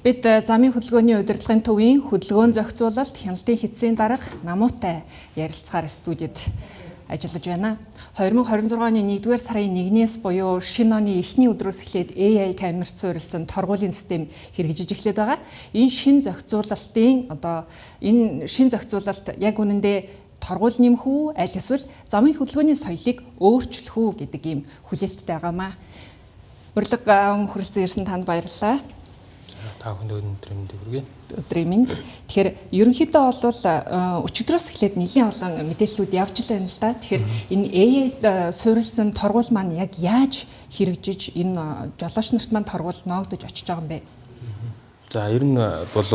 Бид замын хөдөлгөөний удирдлагын төвийн хөдөлгөөн зохицуулалт хяналтын хэцсийн дарга Намуутай ярилцахаар студид ажиллаж байна. 2026 оны 1-р сарын 1-ээс буюу шинэ оны эхний өдрөөс эхлээд AI камерт суурилсан торгуулийн систем хэрэгжиж эхлээд байгаа. Энэ шинэ зохицуулалтын одоо энэ шинэ зохицуулалт яг үнэндээ торгуул нэмэх үү, аль эсвэл замын хөдөлгөөний соёлыг өөрчлөх үү гэдэг ийм хүлээлттэй байгаамаа. Урилга хүрэлцэн ирсэн танд баярлалаа. Та бүхэнд өдрийн мэндийг хүргэе. Өдрийн мэнд. Тэгэхээр ерөнхийдөө бол өчигдрөөс эхлээд нэлийн олон мэдээллүүд явж л байна л да. Тэгэхээр энэ AI суурилсан торгуул маань яг яаж хэрэгжиж энэ жолооч нарт маань торгуул ноогдож очиж байгаа юм бэ? За, ер нь бол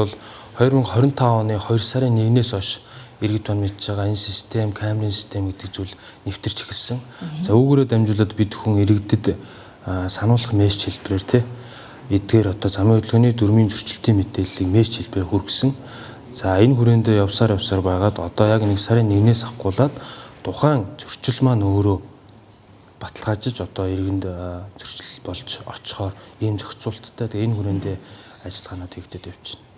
2025 оны 2 сарын 1-ээс хойш иргэд маань мэдж байгаа энэ систем, камерын систем гэдэг зүйл нэвтэрч эхэлсэн. За, үүгээрээ дамжуулаад бид хүн иргэдэд сануулах мессеж хэлбэрээр те эдгээр одоо замын хөдөлгөөний дүрмийн зөрчилтийн мэдээллийг мессеж хэлбэрээр хүргэсэн. За, энэ хүрээндээ явсаар явсаар байгаад одоо яг 1 сарын 1-ээс ахгуулаад тухайн зөрчил маань өөрөө баталгаажиж одоо иргэнд зөрчил болж очихоор ийм зохицуулттай, тэгээ энэ хүрээндээ ажиллагаанууд хийгдээд явчихна.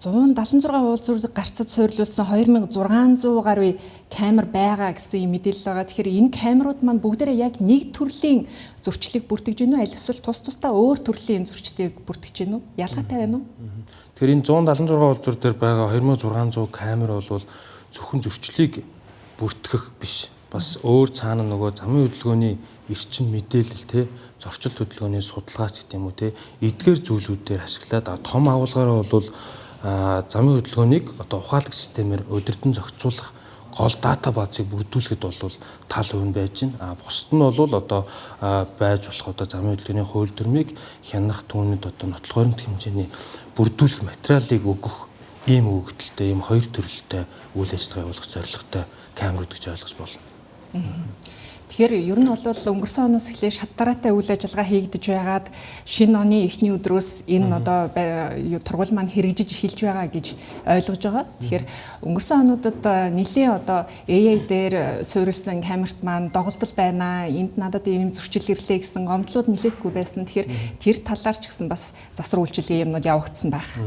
176 уулзуур гарцад суйрлуулсан 2600 гаруй камер байгаа гэсэн юм мэдээлэл байгаа. Тэгэхээр энэ камерууд маань бүгдээрээ яг нэг төрлийн зөрчлийг бүртгэж гинүү, аль эсвэл тус тусдаа өөр төрлийн зөрчлийг бүртгэж гинүү? Ялгаатай байна уу? Тэгэхээр энэ 176 уулзуур дээр байгаа 2600 камер бол зөвхөн зөрчлийг бүртгэх биш. Бас өөр цаана нөгөө замын хөдөлгөөний эрчим мэдээлэл те зөрчил хөдөлгөөний судалгаач гэдэг юм уу те эдгээр зүйлүүдээр ашиглаад том агуулгаараа бол замын хөдөлгөөнийг одоо ухаалаг системээр удирдан зохицуулах гол дата базыг бүрдүүлэхэд бол тал хувь нь байж байна. А бусд нь бол одоо байж болох одоо замын хөдөлгөөний хууль дүрмийг хянах, түүнэд одоо нотлох баримт хэмжээний бүрдүүлэх материалыг өгөх ийм өгөгдөлтэй, ийм хоёр төрөлтэй үйл ажиллагаа явуулах зорилготой камерууд гэж ойлгож болно. Тэгэхээр ер нь бол өнгөрсөн оноос эхлээ шат дараатай үйл ажиллагаа хийгдэж байгаад шинэ оны эхний өдрөөс энэ одоо торгуул маань хэрэгжиж эхэлж байгаа гэж ойлгож байгаа. Тэгэхээр өнгөрсөн онуудад нэлийн одоо AI дээр суурилсан камерт маань доголдол байна. Энд надад ийм зөрчил ирлээ гэсэн гомдлууд нэлээдгүй байсан. Тэгэхээр тэр талаар ч гэсэн бас засвар үйлчилгээ юмнууд явагдсан байх.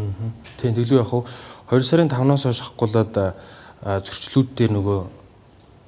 Тийм, тэглүү яг 2 сарын 5-наас хойш ахгуулаад зөрчлүүд дээр нөгөө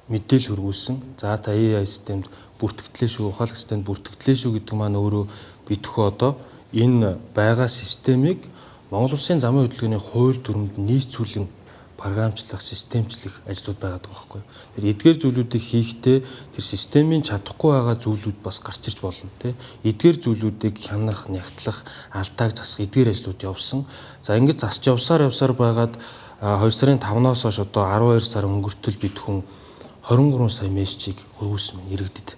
мэдээлэл хүргүүлсэн. За, та AI системд бүртгэгдлээ шүү, ухаалаг системд бүртгэгдлээ шүү гэдэг маань өөрөө бид хөө одоо энэ байгаа системийг Монгол Улсын замын хөдөлгөөний хууль дүрмэнд нийцүүлэн програмчлах, системчлэх ажлууд байгаад байгаа байхгүй. Тэр эдгээр зүйлүүдийг хийхдээ тэр системийн чадахгүй байгаа зүйлүүд бас гарч ирж болно тий. Эдгээр зүйлүүдийг хянах, нягтлах, алдааг засах эдгээр ажлууд явсан. За, ингэж засч явсаар явсаар байгаад 2 сарын 5-наас хойш одоо 12 сар өнгөртөл бид хүн 23 сая мессежийг хөрвүүлсэн байна иргэдэд.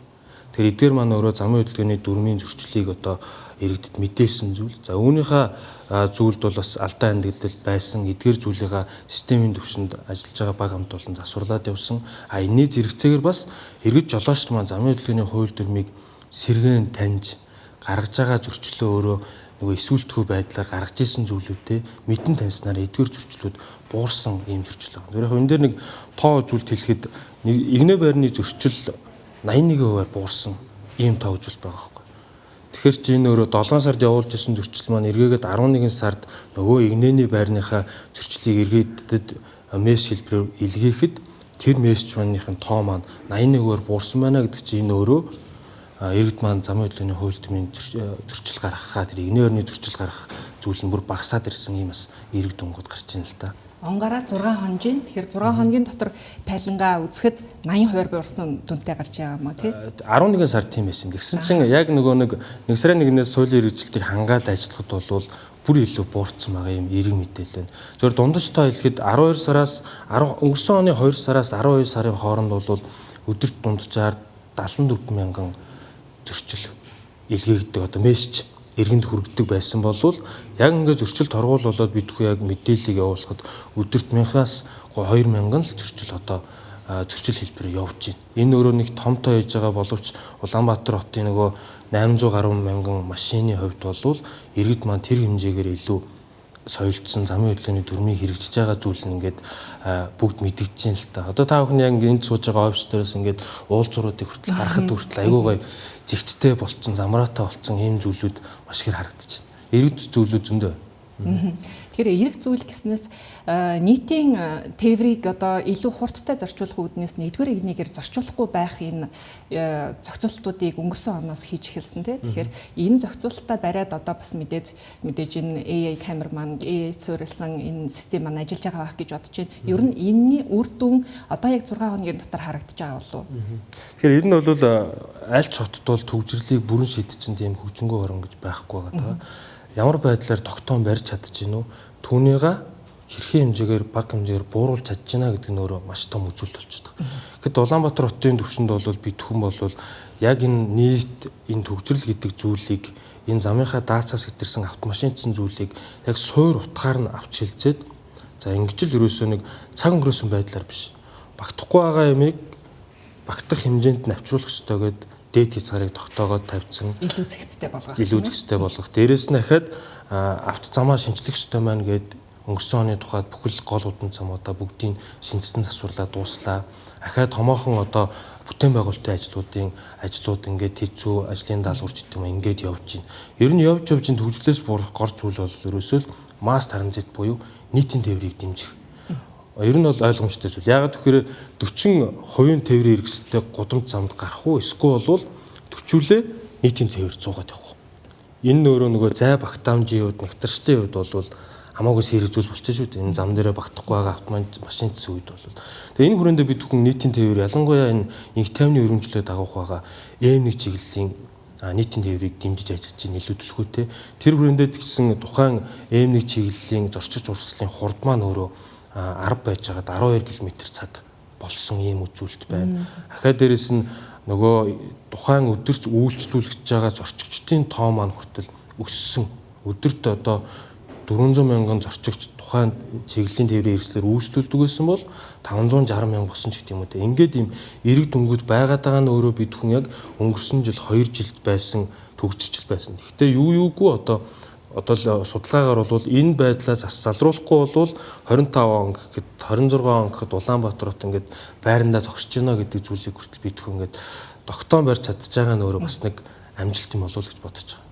Тэгэхээр эдгээр маань өөрөө замын хөдөлгөөний дүрмийн зөрчлийг одоо иргэдэд мэдээлсэн зүйл. За, үүнийхээ зүйлд бол бас алдаа андагдал байсан. Эдгээр зүйлийнхаа системийн түвшинд ажиллаж байгаа баг хамт олон засварлаад явсан. А энэний зэрэгцээгээр бас иргэд жолоочд маань замын хөдөлгөөний хууль дүрмийг сэргээн таньж гаргаж байгаа зөрчлөө өөрөө нөгөө эсүүлтгүү байдлаар гаргаж исэн зүйлүүдээ мэдэн таньснаар эдгээр зөрчлүүд буурсан ийм зөрчил байна. Тэр яг энэ дээр нэг тоо үзүүлэлт хэлэхэд игнэ байрны зөрчил 81%-аар буурсан ийм тоо үзүүлэлт байгаа байхгүй. Тэгэхээр чи энэ өөрөө 7 сард явуулж исэн зөрчил маань эргээгээд 11 сард нөгөө игнэний байрныхаа зөрчлийг эргээдэд мессеж хэлбэрээр илгээхэд тэр мессеж манийхын тоо маань 81%-аар буурсан байна гэдэг чинь энэ өөрөө иргэд маань замын хөдөлгөөний хууль дүрмийн зөрчил гаргахаа тэр игнэ байрны зөрчил гаргах зүйл нь бүр багасаад ирсэн ийм бас эрэг дүнгууд гарч ийн л да. Онгаараа 6 хонжийн. Тэгэхээр 6 хоногийн дотор тайлангаа үзэхэд 80% буурсан дүнтэй гарч байгаа юм а тий. 11 сард тийм байсан. Тэгсэн чинь яг нөгөө нэг 1 сарын 1-ээс суулийн хэрэгжилтийг хангаад ажиллахад бол бүр илүү буурсан байгаа юм эрэг мэдээлэл байна. Зөвхөн дундаж тоо хэлэхэд 12 сараас 10 өнгөрсөн оны 2 сараас 12 сарын хооронд бол өдөрт дунджаар 74 мянган зөрчил илгээгддэг одоо мессеж иргэнд хүргэдэг байсан бол яг ингээд зөрчил торгуул болоод бид хүү яг мэдээллийг явуулахад өдөрт 1000-аас 2000 л зөрчил одоо зөрчил хэлбэрээр явж байна. Энэ өөрөө нэг том тоо хийж байгаа боловч Улаанбаатар хотын нөгөө 800 гаруй мянган машины хувьд бол иргэд маань тэр хэмжээгээр илүү соёлдсон замын хөдөлгөөний дүрмийг хэрэгжиж байгаа зүйл нь ингээд бүгд мэдэгдэж байна л та. Одоо та бүхэн яг ингээд энд сууж байгаа офис дээрээс ингээд уулзууруудыг хүртэл харахад хүртэл айгүй гоё зэгцтэй болцсон, замраатай болцсон ийм зүйлүүд маш ихээр харагдаж байна. Иргэд зүйлүүд зөндөө. Тэгэхээр эерэг зүйл гэснээс нийтийн тээврийг одоо илүү хурдтай зорчуулах үүднээс нэгдүгээр эгнийгээр зорчуулахгүй байх энэ зохицуултуудыг өнгөрсөн оноос хийж эхэлсэн тий. Тэгэхээр энэ зохицуултаа бариад одоо бас мэдээж энэ AI камер маань AI суурилсан энэ систем маань ажиллаж байгаа байх гэж бодож байна. Ер нь энэний үр дүн одоо яг 6 хоногийн дотор харагдаж байгаа болов уу? Тэгэхээр энэ нь бол аль ч хотод бол төвжирлийг бүрэн шийдсэн тийм хөгжингөө орон гэж байхгүй байгаа. Ямар байдлаар тогтоон барьж чадж гинүү, түүнийгээ хэрхэн хэмжээгээр бага хэмжээгээр бууруулж чадж байна гэдэг нь өөрөө маш том үзүүлэлт болчиход байгаа. Тэгэхэд Улаанбаатар хотын түвшинд бол бид хүн бол яг энэ нийт энэ төвжирэл гэдэг зүйлийг энэ замынхаа даацаас хэтэрсэн автомашинчсан зүйлийг яг суур утгаар нь авч хилцээд за ингэж л ерөөсөө нэг цаг өнгөрөөсөн байдлаар биш. Багтахгүй байгаа ямыг багтах хэмжээнд нь авчруулах ёстой гэдээ дээд хязгаарыг тогтоогоод тавьсан. Илүү зэгцтэй болгох. Илүү зэгцтэй болгох. Дээрээс нь ахаад авто замаа шинжлэх ёстой маань гээд өнгөрсөн оны тухайд бүхэл гол удам замуудаа бүгдийг шинжилсэн засварлаа дууслаа. Ахаад томоохон одоо бүтээн байгуулалтын ажлууд ингээд хэцүү ажлын даалгавар ч гэдэг юм ингээд явж байна. Ер нь явж явж төвжлээс буурах гол зүйл бол ерөөсөө л масс транзит буюу нийтийн тээврийг дэмжих. Ер нь бол ойлгомжтой зүйл. Яагаад гэхээр 40% тээврийн хэрэгсэлтэй гудамж замд гарах уу эсвэл бол 40-үлээ нийтийн тээвэр зуугаад явах уу. Энэ нь өөрөө нөгөө зай багтаамжийн хувьд, нэгтэрчдийн хувьд бол хамаагүй сэрэг зүйл болчих шүү дээ. Энэ зам дээрээ багтахгүй байгаа автомашин машинчсан үед бол. Тэгээ энэ хүрээндээ бид бүхэн нийтийн тээвэр ялангуяа энэ инх тайвны өргөмжлөө дагуух байгаа М1 чиглэлийн нийтийн тээврийг дэмжиж ажиллаж байна илүү төлхөөтэй. Тэр хүрээндээ тэгсэн тухайн М1 чиглэлийн зорчигч урсгалын хурд маань өөрөө 10 байж байгаад 12 км/цаг болсон ийм үзүүлэлт байна. Ахаа дээрэс нь нөгөө тухайн өдөрч үйлчлүүлэгч байгаа зорчигчдын тоо маань хүртэл өссөн. Өдөрт одоо 400 мянган зорчигч тухайн чиглэлийн тээврийн хэрэгслээр үйлчлүүлдэг байсан бол 560 мянга болсон ч гэдэг юм уу те. Ингээд ийм эрэг дүнгууд байгаад байгаа нь өөрөө бид хүн яг өнгөрсөн жил 2 жилд байсан төгсөрчл байсан. Гэхдээ юугүй одоо л судалгаагаар бол энэ байдлаас залруулахгүй бол 25 он гэхэд 26 он гэхэд Улаанбаатар хот ингээд байрандаа зогсож байна гэдэг зүйлийг хүртэл бид хүн ингээд тогтоон барьж чадж байгаа нь өөрөө бас нэг амжилт юм болов уу гэж бодож байгаа.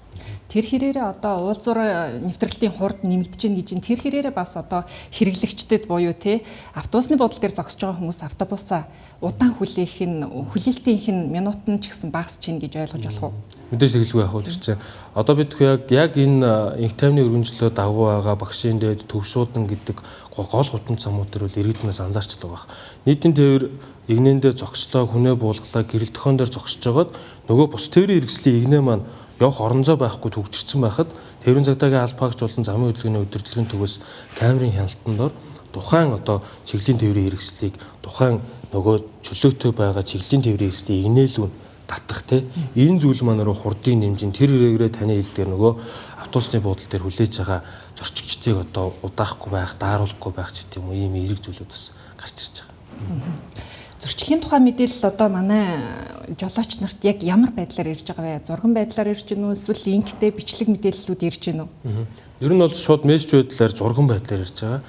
Тэр хэрээрээ одоо уулзуур нэвтрэлтийн хурд нэмэгдэж байна гэж тэр хэрээрээ бас одоо хэрэглэгчдэд буюу те автобусны буудлын дээр зогсож байгаа хүмүүс автобусаа удаан хүлээх нь хүлээлтийнх нь минут нь ч гэсэн багасч чинь гэж ойлгож болох уу? Мэдээж тэгэлгүй яах вэ тэр чинь. Одоо бид яг энэ инх тайвны өргөнжлөө дагуу байгаа багшийн дээд төвшуудан гэдэг гол гудамж замууд төр бол иргэдмээс анзаарчлаа байх. Нийтийн тээвэр эгнээндээ зогслоо, хүнээ буулгалаа, гэрэл төхөн дээр зогсож байгаад нөгөө бус тээврийн хэрэгслийн эгнээ маань явах оронзоо байхгүй төгжирсэн байхад тээврийн цагдаагийн албаагч болон замын хөдөлгөөний удирдлагын төвөөс камерын хяналтан дор тухайн одоо чиглэлийн тээврийн хэрэгслийг тухайн нөгөө чөлөөтэй байгаа чиглэлийн тээврийн хэрэгслийн эгнээлүү татах те энэ зүйл маань өөрөө хурдын нэмжин тэр хэрэгрээ таны хил дээр нөгөө автобусны буудлын дээр хүлээж байгаа зорчигчдыг одоо удаахгүй байх, дааруулахгүй байх ч гэдэг юм уу ийм эерэг зүйлүүд бас гарч ирж байгаа. Зөрчлийн тухай мэдээлэл одоо манай жолооч нарт яг ямар байдлаар ирж байгаа вэ? Зурган байдлаар ирж гэнэ үү? Эсвэл линктэй бичлэг мэдээллүүд ирж гэнэ үү? Ер нь бол шууд мессеж байдлаар зурган байдлаар ирж байгаа.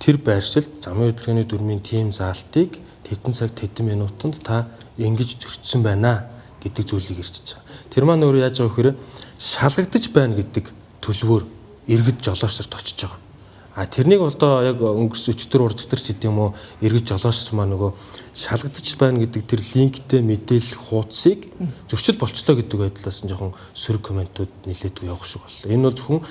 Тэр байршилд замын хөдөлгөөний дүрмийн тим заалтыг тэдэн цаг тэдэн минутанд та ингэж зөрчсөн байна гэдэг зүйлийг ирчиж байгаа. Тэр маань өөрөө яаж байгаа гэхээр шалгагдаж байна гэдэг төлөвөөр иргэд жолооч нарт очиж байгаа. А тэрнийг одоо яг өнгөрсөн өчтөр уржтар ч гэдэг юм уу эргэж жолоочс маань нөгөө шалгагдаж байна гэдэг тэр линктэй мэдээлэл хуудсыг зөрчил болчлоо гэдэг байдлаас нь жоохон сөрөг комментууд нэлээдгүй явах шиг боллоо. Энэ бол зөвхөн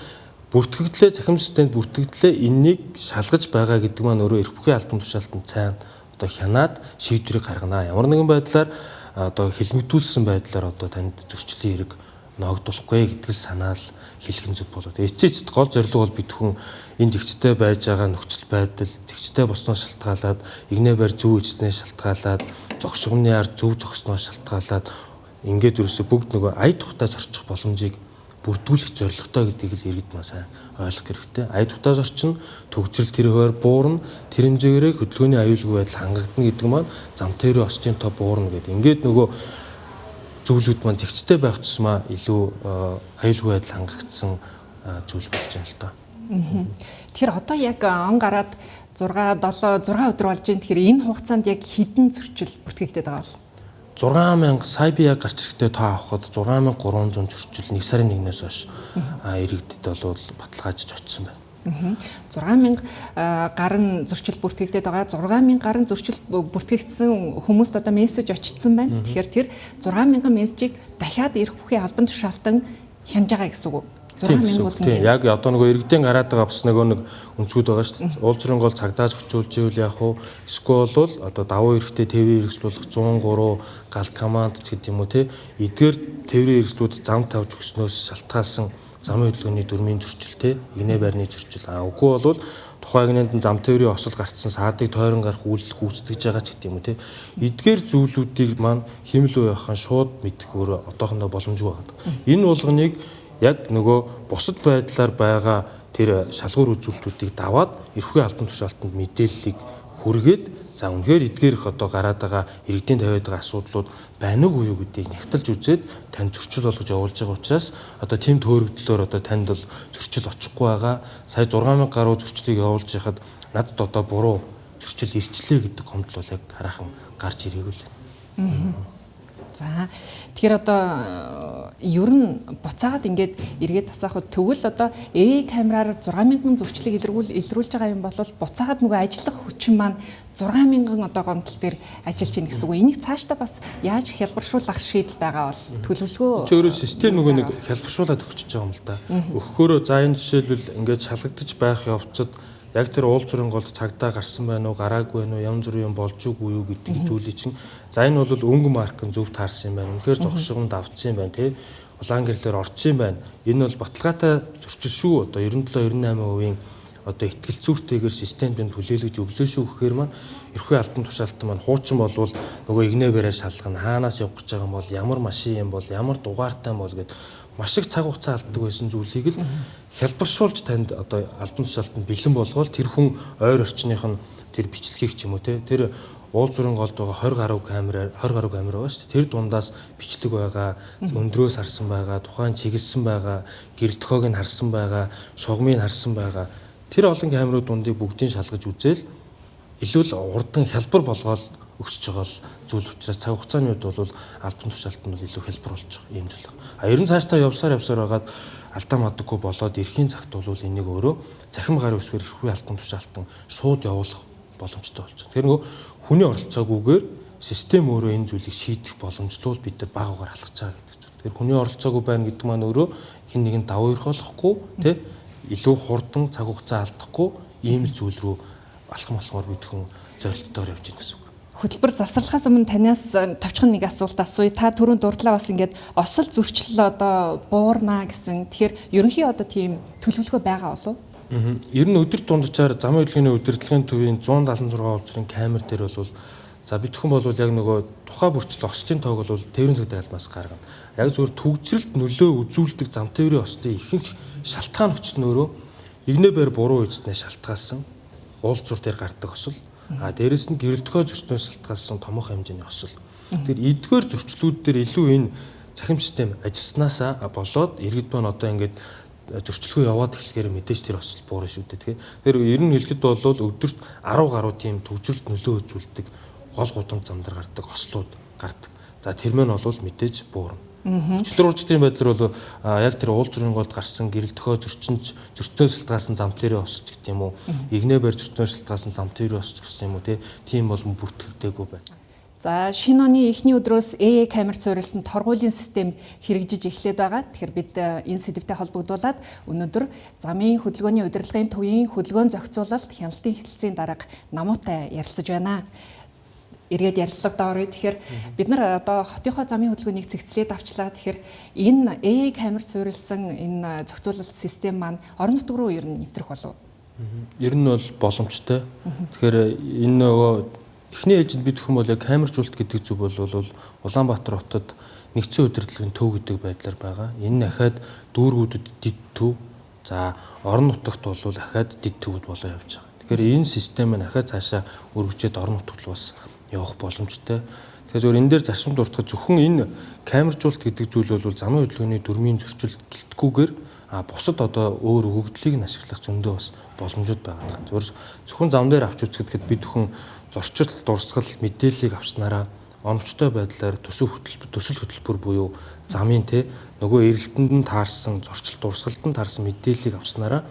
бүртгэгдлээ цахим системд бүртгэгдлээ энэнийг шалгаж байгаа гэдэг маань өөрөө эрх бүхий албан тушаалтанд сайн одоо хянаад шийдвэрийг гаргана. Ямар нэгэн байдлаар одоо хилмигдүүлсэн байдлаар одоо танд зөрчлийн хэрэг ногдуулахгүй гэдэг санаал хэлэх нь зөв болоо. Тэгээ эцээ эцэст гол зорилго бол бид хүн энэ зэгцтэй байж байгаа нөхцөл байдал, зэгцтэй босноос шалтгаалаад, игнэ байр зөв эцнээс шалтгаалаад, зогсгомны ард зөв зогсноос шалтгаалаад ингээд ерөөсө бүгд нөгөө ая тухтай зорчих боломжийг бүрдүүлэх зорилготой гэдгийг л иргэд маань сайн ойлгох хэрэгтэй. Ая тухтай зорчин, төгжрөл тэр хуваар буурна, тэр хэмжээгээрээ хөдөлгөөний аюулгүй байдал хангагдана гэдэг маань зам тээврийн остын тоо буурна гэдэг. Ингээд нөгөө зүйлүүд маань зэгцтэй байх тусмаа илүү аюулгүй байдал хангагдсан зүйл болж байна л доо. Тэгэхээр одоо яг он гараад 6 7 6 өдөр болж байна. Тэгэхээр энэ хугацаанд яг хэдэн зөрчил бүртгэгдээд байгаа бол? 6000 сая би яг гарч ирэхдээ тоо авахад 6300 зөрчил 1 сарын 1-ээс хойш иргэдэд бол баталгаажиж очсон байна. 6000 гаруй зөрчил бүртгэгдээд байгаа. 6000 гаруй зөрчил бүртгэгдсэн хүмүүст одоо мессеж очсон байна. Тэгэхээр тэр 6000 мессежийг дахиад эрх бүхий албан тушаалтан хянаж байгаа гэсэн үг үү? 6000 бол тийм яг одоо нөгөө иргэдийн гараад байгаа бас нөгөө нэг өнцгүүд байгаа шүү дээ. Уул зүрийн гол цагдаа зохицуулж ивэл яах вэ? Эсвэл бол одоо давуу эрхтэй тээврийн хэрэгсэл болох 103 гал команд ч гэдэг юм уу те. Эдгээр тээврийн хэрэгслүүд зам тавьж өгснөөс шалтгаалсан замын хөдөлгөөний дүрмийн зөрчил те, игнэ байрны зөрчил. А үгүй бол тухайн игнэнд зам тээврийн осол гарцсан саадыг тойрон гарах үйлдэл гүйцэтгэж байгаа ч гэдэг юм уу те. Эдгээр зүйлүүдийг маань хэмэл үе явахын шууд мэдэх өөрөө одоохондоо боломжгүй байгаа. Энэ болгоныг яг нөгөө бусад байдлаар байгаа тэр шалгуур үзүүлэлтүүдийг даваад эрхүү албан тушаалтанд мэдээллийг хүргээд за үнэхээр эдгээр их одоо гараад байгаа иргэдийн тавиад байгаа асуудлууд байна уугүй юу гэдгийг нягталж үзээд танд зөрчил болгож явуулж байгаа учраас одоо тийм төөрөгдлөөр одоо танд бол зөрчил очихгүй байгаа. Сая 6000 гаруй зөрчлийг явуулж яхад надад одоо буруу зөрчил ирчлээ гэдэг гомдол бол яг хараахан гарч ирээгүй л байна. За тэгэхээр одоо ер нь буцаагаад ингээд эргээд асаахад тэгвэл одоо AI камераар 6000 зөрчлийг илрүүлж байгаа юм бол буцаагаад нөгөө ажиллах хүчин маань 6000 одоо гомдол дээр ажиллаж ийн гэсэн үг. Энийг цаашдаа бас яаж хялбаршуулах шийдэл байгаа бол төлөвлөгөө. Чи өөрөө систем нөгөө нэг хялбаршуулаад өгчөж байгаа юм л да. Өгөхөөрөө за энэ жишээлбэл ингээд шалгагдаж байх явцад яг тэр уул зүрийн голд цагдаа гарсан байна уу, гараагүй байна уу, янз бүрийн юм болж үгүй юу гэдэг зүйлийг чинь за энэ бол өнгө марк нь зөв таарсан юм байна. Үнэхээр зогшигон давцсан юм байна тий. Улаан гэрлээр орсон юм байна. Энэ бол баталгаатай зөрчил шүү. Одоо 97 98% одоо ихтгэл зүйтэйгээр системд нь түлээлгэж өглөө шүү гэхээр маань эрхүү албан тушаалтан маань хуучин болвол нөгөө игнэ бариа шалгана, хаанаас явах гэж байгаа юм бол, ямар машин юм бол, ямар дугаартай юм бол гэд маш их цаг хугацаа алддаг байсан зүйлийг л хялбаршуулж танд одоо албан тушаалтанд бэлэн болгоод тэр хүн ойр орчных нь тэр бичлэгийг ч юм уу те тэр уул зүрийн голд байгаа 20 гаруй камер 20 гаруй камер байгаа шүү дээ. Тэр дундаас бичлэг байгаа, өндрөөс харсан байгаа, тухайн чиглэсэн байгаа, гэр дөхөөг нь харсан байгаа, шугамыг нь харсан байгаа. Тэр олон камерууд дундыг бүгдийг шалгаж үзээл илүү л урдан хялбар болгоод өгсөж байгаа л зүйл учраас цаг хугацааны үед бол албан тушаалт нь бол илүү хялбар болж байгаа юм зүйл байна. А ер нь цаашдаа явсаар байгаад алдаа мадаггүй болоод эрхийн цагт бол энийг өөрөө захим гарын үсгээр эрхүү албан тушаалтан шууд явуулах боломжтой болж байгаа. Тэр нөгөө хүний оролцоогүйгээр систем өөрөө энэ зүйлийг шийдэх боломжтой бид нар баг багаар алхаж байгаа гэдэг зүйл. Тэр хүний оролцоогүй байна гэдэг маань өөрөө хэн нэгэн давуу эрх болохгүй тий илүү хурдан цаг хугацаа алдахгүй ийм л зүйл рүү алхам алхмаар бид хүн зорилтоор явж байна гэсэн үг. Хөтөлбөр завсарлахаас өмнө танаас товчхон нэг асуулт асууя. Та түрүүн дурдлаа бас ингээд осол зөрчил одоо буурнаа гэсэн. Тэгэхээр ерөнхий одоо тийм төлөвлөгөө байгаа болов уу? Ер нь өдөр дунджаар замын хөдөлгөөний удирдлагын төвийн 176 улсрын камер дээр бол за бид хүн бол яг нөгөө тухай бүрчлэл ослын тоог бол тээврийн цагтаа албаас гаргана. Яг зөвхөн түгжрэлт нөлөө үзүүлдэг зам тээврийн ослын ихэнх шалтгаан хүч нь өөрөө игнэ байр буруу эзнээ шалтгаалсан уул зур дээр гардаг осол. А дээрэс нь гэрэлтгөө зөрчнөөс шалтгаалсан томоохон хэмжээний осол. Тэр эдгээр зөрчлүүд дээр илүү энэ цахим систем ажилласнаасаа болоод иргэд маань одоо ингээд зөрчилгөө яваад эхлэхээр мэдээж тэр осол буурна шүү дээ. Тэгэхээр ер нь хэлэхэд бол өдөрт 10 гаруй тийм төгжрөлт нөлөө үзүүлдэг гол гудамж зам дээр гардаг ослууд гардаг. За тэр мэн бол мэдээж буурна. Өчлөр уржтын байдлаар бол яг тэр уул зүрийн голд гарсан гэрэл дөхөө зөрчинж зөрчнөөс шалтгаалсан зам тээрээ осч гэдэг юм уу. Игнэ барь зөрчнөөс шалтгаалсан зам тээрээ осч гэсэн юм уу тийм бол бүртгэгдээгүй байна. За шинэ оны эхний өдрөөс AI камер суурилсан торгуулийн систем хэрэгжиж эхлээд байгаа. Тэгэхээр бид энэ сэдвтэй холбогдуулаад өнөөдөр замын хөдөлгөөний удирдлагын төвийн хөдөлгөөн зохицуулалт хяналтын хэлтэлцийн дарга Намуутай ярилцаж байна. Эргээд ярилцлагадаа оръё. Тэгэхээр бид нар одоо хотынхоо замын хөдөлгөөнийг цэгцлээд авчлаа. Тэгэхээр энэ AI камер суурилсан энэ зохицуулалт систем маань орон нутг руу ер нь нэвтрэх болов уу? Ер нь бол боломжтой. Тэгэхээр энэ нөгөө эхний ээлжинд бид хүн бол яг камержуулалт гэдэг зүйл бол Улаанбаатар хотод нэгдсэн удирдлагын төв гэдэг байдлаар байгаа. Энэ дахиад дүүргүүдэд дэд төв, за орон нутагт бол дахиад дэд төвүүд болоо явж байгаа. Тэгэхээр энэ систем нь дахиад цаашаа өргөжөөд орон нутагт бас явах боломжтой. Тэгэхээр зөвхөн энэ дээр зарчим дуртахад зөвхөн энэ камержуулалт гэдэг зүйл бол замын хөдөлгөөний дүрмийн зөрчил гэлтгүүгээр бусад одоо өөр өгөгдлийг нь ашиглах зөндөө бас боломжууд байгаа. Зөвхөн зөвхөн зам дээр авч үзэхэд бид хүн зөрчил, дурсгал, мэдээллийг авснараа оновчтой байдлаар төсөл хөтөлбөр буюу замын те нөгөө эрэлтэнд нь таарсан, зөрчил дурсгалд нь таарсан мэдээллийг авснараа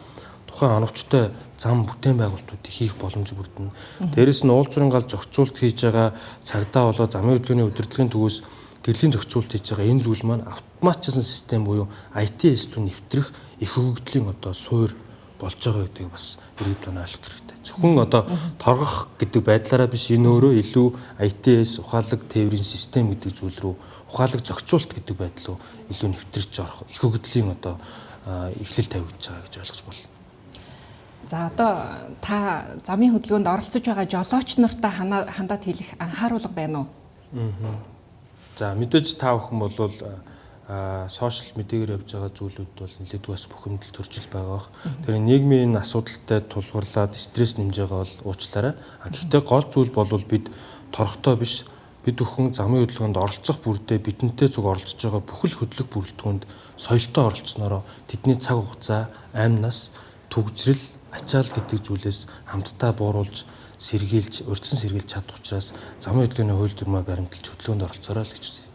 Тухайн оновчтой зам бүтээн байгуулалтуудыг хийх боломж бүрдэнэ. Дээрэс нь уулзрын гал зохицуулт хийж байгаа цагдаа болоо замын хөдөлгөөний удирдлагын төвөөс гэрлийн зохицуулт хийж байгаа энэ зүйл маань автоматжсан систем буюу ITS рүү нэвтрэх их өгөгдлийн одоо суур болж байгаа гэдгийг бас иргэд маань ойлгох хэрэгтэй. Зөвхөн одоо торгох гэдэг байдлаараа биш, энэ өөрөө илүү ITS ухаалаг тээврийн систем гэдэг зүйл рүү, ухаалаг зохицуулт гэдэг байдал руу илүү нэвтэрч орох их өгөгдлийн одоо эхлэл тавигдж байгаа гэж ойлгож байна. За, одоо та замын хөдөлгөөнд оролцож байгаа жолооч нартаа хандаад хэлэх анхааруулга байна уу? За, мэдээж та бүхэн бол сошиал медиагаар явж байгаа зүйлүүд бол нэлээд бас бухимдал төрчил байгаа бах. Тэр нийгмийн энэ асуудалтай тулгуурлаад стресс нэмж байгаа бол уучлаарай. А гэхдээ гол зүйл бол бид торохтой биш, бид бүхэн замын хөдөлгөөнд оролцох бүрдээ бидэнтэй зүг оролцож байгаа бүхэл хөдлөх бүрэлдэхүүнд соёлтой оролцсонороо тэдний цаг хугацаа, амь нас, түгжрэл, ачаал гэдэг зүйлээс хамтдаа бууруулж, сэргийлж, урьдчилан сэргийлж чадах учраас замын хөдөлгөөний хууль дүрмээ баримталж хөдөлгөөнд оролцоорой л гэж үзье.